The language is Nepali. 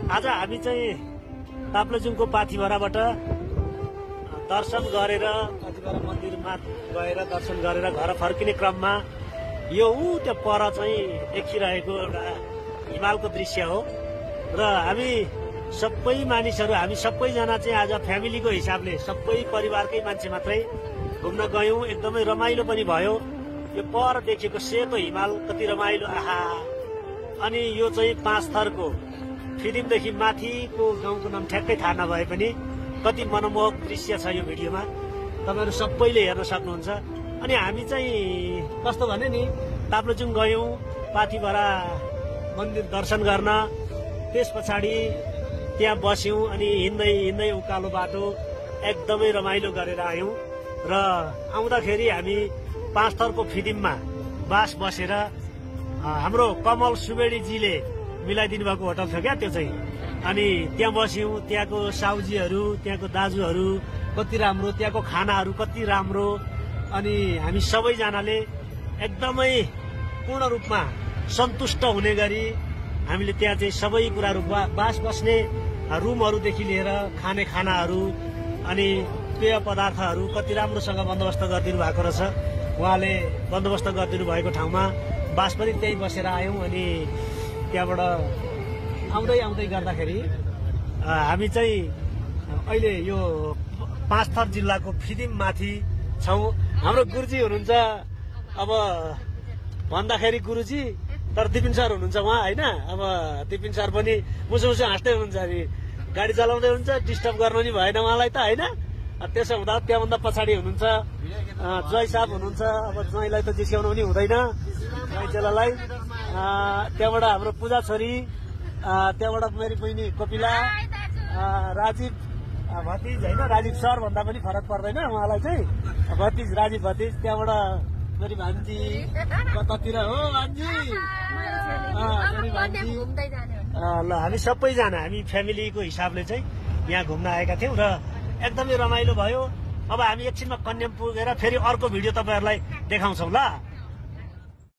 आज हामी चाहिँ ताप्लेजुङको पाथिभराबाट दर्शन गरेर पाथिभरा मन्दिरमा गएर दर्शन गरेर घर फर्किने क्रममा यो त्यो पर चाहिँ देखिरहेको एउटा हिमालको दृश्य हो र हामी सबै मानिसहरू हामी सबैजना चाहिँ आज फ्यामिलीको हिसाबले सबै परिवारकै मान्छे मात्रै घुम्न गयौँ। एकदमै रमाइलो पनि भयो। यो पर देखेको सेतो हिमाल कति रमाइलो आहा। अनि यो चाहिँ 5 थरको फिदिमदेखि माथिको गाउँको नाम ठ्याक्कै थाहा नभए पनि कति मनमोहक दृश्य छ यो भिडियोमा, तपाईँहरू सबैले हेर्न सक्नुहुन्छ। अनि हामी चाहिँ कस्तो भने नि ताप्लेजुङ गयौँ पाथिभरा मन्दिर दर्शन गर्न, त्यस पछाडि त्यहाँ बस्यौँ अनि हिँड्दै हिँड्दै उकालो बाटो एकदमै रमाइलो गरेर आयौँ र आउँदाखेरि हामी 5 थरको फिदिममा बास बसेर हाम्रो कमल सुवेडीजीले मिलाइदिनु भएको होटल थियो क्या त्यो चाहिँ, अनि त्यहाँ बस्यौँ। त्यहाँको साउजीहरू त्यहाँको दाजुहरू कति राम्रो, त्यहाँको खानाहरू कति राम्रो, अनि हामी सबैजनाले एकदमै पूर्ण रूपमा सन्तुष्ट हुने गरी हामीले त्यहाँ चाहिँ सबै कुराहरू बास बस्ने रुमहरूदेखि लिएर खाने खानाहरू अनि पेय पदार्थहरू कति राम्रोसँग बन्दोबस्त गरिदिनु भएको रहेछ। उहाँले बन्दोबस्त गरिदिनु भएको ठाउँमा बास पनि त्यही बसेर आयौँ। अनि त्यहाँबाट आउँदै गर्दाखेरि हामी चाहिँ अहिले यो 5 थर जिल्लाको फिदिम माथि छौँ। हाम्रो गुरुजी हुनुहुन्छ, अब भन्दाखेरि गुरुजी तर दिपिन सर हुनुहुन्छ उहाँ होइन। अब दिपिन सर पनि मुसु हाँस्दै हुनुहुन्छ, अरे गाडी चलाउँदै हुन्छ, डिस्टर्ब गर्नु नि भएन उहाँलाई त होइन। त्यसो हुँदा त्यहाँभन्दा पछाडि हुनुहुन्छ जय साहब हुनुहुन्छ। अब ज्वाइँलाई त जिस्क्याउनु पनि हुँदैन जय चेलालाई। त्यहाँबाट हाम्रो पूजा छोरी, त्यहाँबाट मेरी बहिनी कपिला, राजीव भतिज होइन, राजीव सर भन्दा पनि फरक पर्दैन उहाँलाई चाहिँ, भतिज राजीव भतिज। त्यहाँबाट मेरी भान्जी कतातिर हो भान्जी, ल हामी सबैजना हामी फ्यामिलीको हिसाबले चाहिँ यहाँ घुम्न आएका थियौँ र एकदमै रमाइलो भयो। अब हामी एकछिनमा कन्याम पुगेर फेरि अर्को भिडियो तपाईँहरूलाई देखाउँछौँ ल।